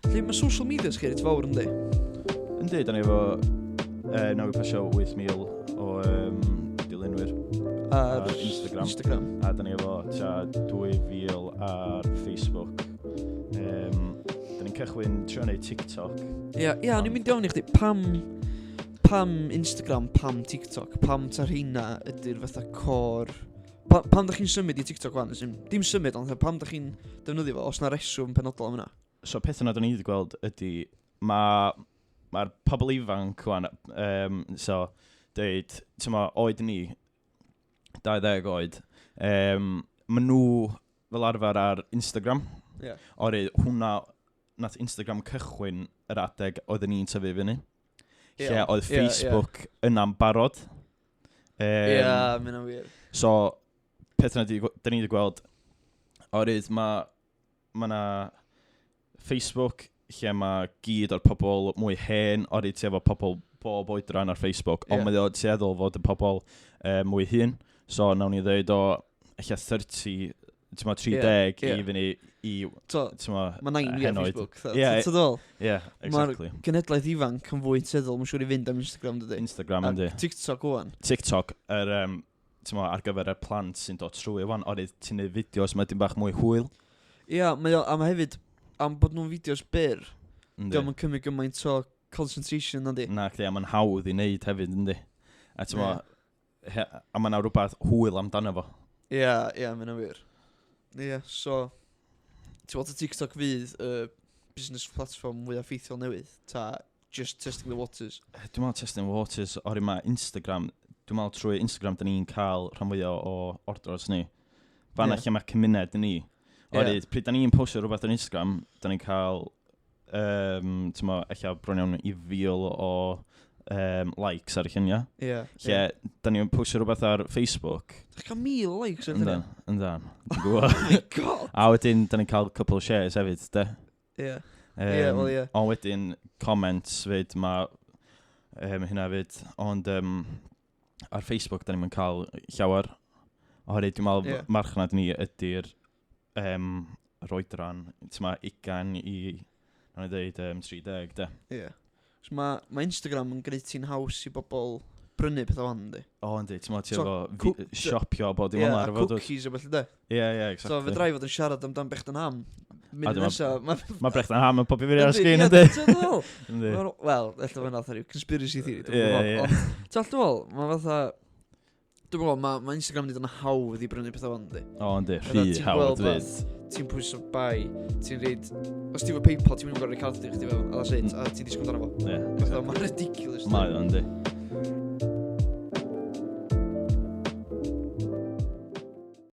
Felly mae social media chi reit fawr yndi? Yndi, da ni efo newydd pasio 8,000 o dilynwyr ar, ar Instagram. Instagram. A da ni efo tua 2,000 ar Facebook. Da ni'n cychwyn trio neud TikTok. Ia, ia, o'n i'n mynd i ofyn i chdi, pam Instagram, pam TikTok, pam ta rheina ydy'r fatha core... Pam da chi'n symud i TikTok wan? As in, dim symud, ond pam da chi'n defnyddio fo, os na reswm penodol am hynna? So peth yna da ni wedi gweld ydy, mae'r pobl ifanc wan, so deud, ti'n ma, oed ni, 20 oed, maen nhw fel arfer ar Instagram. Oherwydd hwnna, nath Instagram cychwyn yr adeg oedden ni'n tyfu fyny. Lle oedd Facebook yna'n barod. Ie, mae hynna'n wir. So, peth yna da ni wedi gweld, oherwydd ma 'na Facebook lle mae gyd o'r pobl mwy hen, oherwydd ti efo pobl bob oedran ar Facebook, ond mae o tueddol fod y pobl mwy hŷn. So, nawn ni ddeud o, ella 30, ti'n ma, 30 i fyny i, So, ti'n ma, mae nain fi ar henoed. Facebook. Ie, Ti'n dol? Ie, Ma'r exactly. genedlaeth ifanc yn fwy tueddol, mae'n siŵr i fynd am Instagram, dydy? Instagram, A yndi. TikTok wan. TikTok, yr, ti'n ma, ar gyfer y plant sy'n dod trwy wan, oherwydd ti'n neud fideos, mae dim bach mwy hwyl. Ia, mae o, a mae hefyd, am bod nhw'n fideos byr, dio'm yn cymryd gymaint o concentration, nadi? Na, chdi, a mae'n hawdd i wneud hefyd, yndi. A ti'n ma, a mae 'na rhywbeth hwyl amdano fo. Ia, ia, mae hynna'n wir. Ia, so, ti'n gweld y TikTok fydd y business platform fwy effeithiol newydd, ta just testing the waters? Dwi'n meddwl testing the waters, oherwydd mae Instagram, dwi'n meddwl trwy Instagram da ni'n cael rhan fwyaf o orders ni. Fanna lle mae cymuned ni. Oherwydd, pryd da ni'n postio rhywbeth ar Instagram, da ni'n cael, ti'n mo, ella bron iawn i 1,000 o likes ar y lluniau. Lle, da ni'n postio rhywbeth ar Facebook. Da chi'n cael 1,000 o likes ar Yndan, lluniau? yndan. Dwi'n gwybod. Oh my God! A wedyn, da ni'n cael couple of shares hefyd, de. Ie, wel, ie. Ond wedyn, comments fyd, mae hynna fyd. Ond ar Facebook, da ni'n cael llawer. Oherwydd, dwi'n meddwl, marchnad ni ydy'r yr oedran, ti'n ma, 20 i, nawn ni ddeud, 30, de. Ie. So mae Instagram yn gwneud ti'n haws i bobl brynu pethau wan, yndi? O, yndi, ti'n ma, ti So, efo siopio bod dim Ie, ond a ar efo dod. cookies a felly, de. Ie, So, exactly. fedra i fod yn siarad amdan brechdan ham. A Mynd nesa. Mae brechdan ham yn popio fyny ar y Yndi, sgrin, ie, yndi? ti'n meddwl? Yndi. Wel, ella fod yna rhyw conspiracy theory, dwi'n gwybod. Ie. Ond, ti'n meddwl, mae fatha... Dwi'n gwybod, mae Instagram yn dod yn hawdd i brynu pethau fan, yndi? O, yndi, Fatha, rhy ti'n hawdd gweld fyd. Ti'n pwyso buy, ti'n reid... Os ti efo PayPal, ti'n mynd i gorfod card i chdi fewn, a that's it, a ti'n disgwyl amdano fo. Ie, Fatha, mae'n ridiculous. Mae o, yndi.